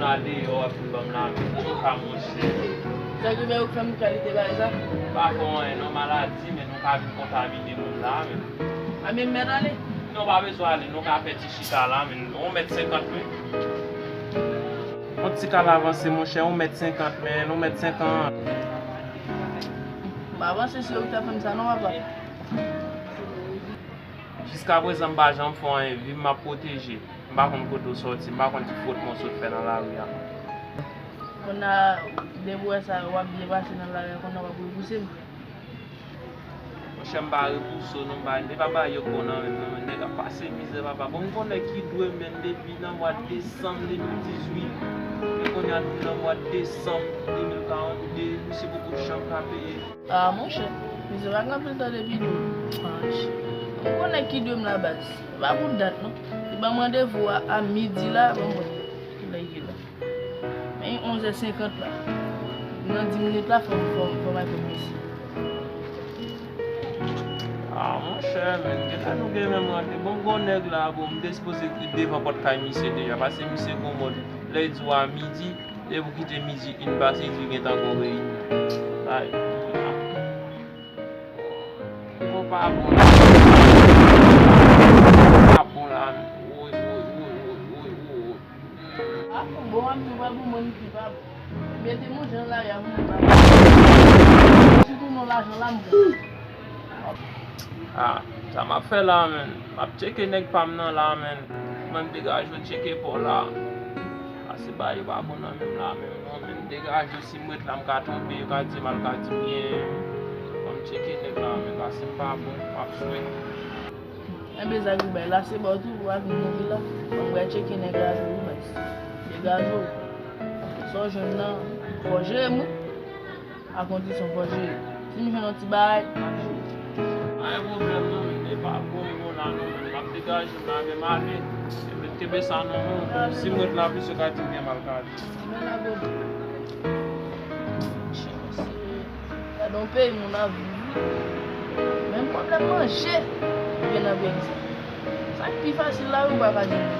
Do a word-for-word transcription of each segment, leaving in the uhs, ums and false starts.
Al deyò, w ap vin ban m lamen. Tchouka, monchè. Sa ki fè yo fè m kalite bagay sa? M pa fè w anyen, non, maladi, men nou ka vin kontamine moun la, men. A, men m mèt ale? Non, pa bezwen ale, nou ka fè ti chita la, men yon mèt senkant, wi. Yon ti kal avanse, monchè, yon mèt senkant, men, yon mèt senkant. M pa panse se yo ki ta fè m sa, non, papa. Jiskaprezan, m pa janm fè anyen, vi m m ap pwoteje. M pa konn kote w sòti, m pa konn ki fwotman w sot fè nan lari a. Kounye a, depi w wè sa, w ap byen pase nan lari a, kounye a w ap repouse m. Monchè, m pa repouse w non, m pa, e pa bagay yo k bon nan menm non, men nèg ap pase mizè, papa. Bon, m konnen ki dwe m, men depi nan mwa desanm de mil dizuit, e kounye a nou nan mwa desanm de mil karannde, misye poko janm ka peye. A, monchè, misye pa gen anpil tan depi dwe m. Anch. M konnen ki dwe m la, baz. E pa pou dat non. Li ban m randevou a, a midi la, ban m wè kilè l ye la. Men onzè senkant la. Nan dis minit la, fò, fò, fò m al kot misye. A, monchè, men, genlè nou gen menm randevou. Bon, m gon nèg la, bon, m te sipoze devan pòt kay misye deja, paske misye gon mòd, lè l di w a midi, depi w kite midi in pase, li di gentan gon reyinyon. Ay, bon, pa bon la. Pa bon la, men. Woy, woy, woy, woy, woy, woy. A, bon, ap tou pa bon, mwen, m tou pa bon. Mete manje nan lari a pou mwen pa bon. Sitou non lajan la, m bon. A, sa m ap fè la, men? M ap tcheke nèg pa m nan la, men. Mwen, m degaje w tcheke pa w la. Pase bagay yo pa bon nan men m la, men non, men m degaje w. Si m ret la, m ka twonpe, yo ka di m al ka di m byen. Ban m tcheke nèg la, men, pase m pa bon, m ap swe. Enben, Zagri bay la, se ba w tou, ou a vin mouri la. Mwen, m pral tcheke nèg la tou, wi, baz. Degaje w. Sa w jwenn nan, fò w jere m, wi. A kondisyon, fò w jere. Si m jwenn yon ti bagay, m ap jere. Pa gen pwoblèm, non, men, e pa bon, bon la, non, men, m ap degaje m la, men m ale. Epi, kenbe sa nan men w. Si m ret la plis, yo ka di m byen mal ka di. Men la, bon. Gade yon peyi moun ap viv wi. Menm pwoblèm manje gen nan peyi sa. Sa k pi fasil la wi ou pa ka jwenn.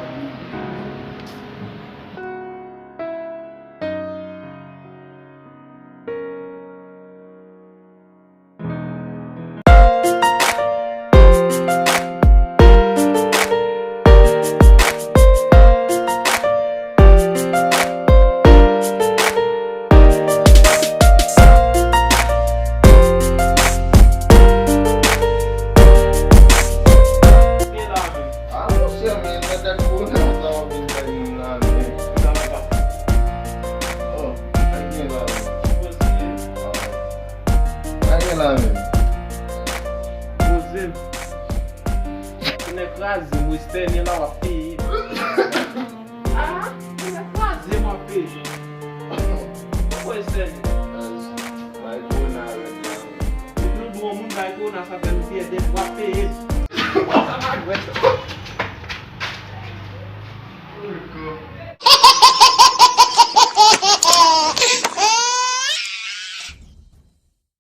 A, monchè, men, patat kowona sa w ap vin bay moun la, men. Oh, sa k gen la, men? Sa k gen la, men? Poze m. Ou nèk kraze m, ou estène la, w ap peye. Ah, ou nèk kraze m, w ap peye. Ou estène. Bay kowona rèd la. Depi nou di yon moun bay kowona, sa fè nou fyè dèt, w ap peye.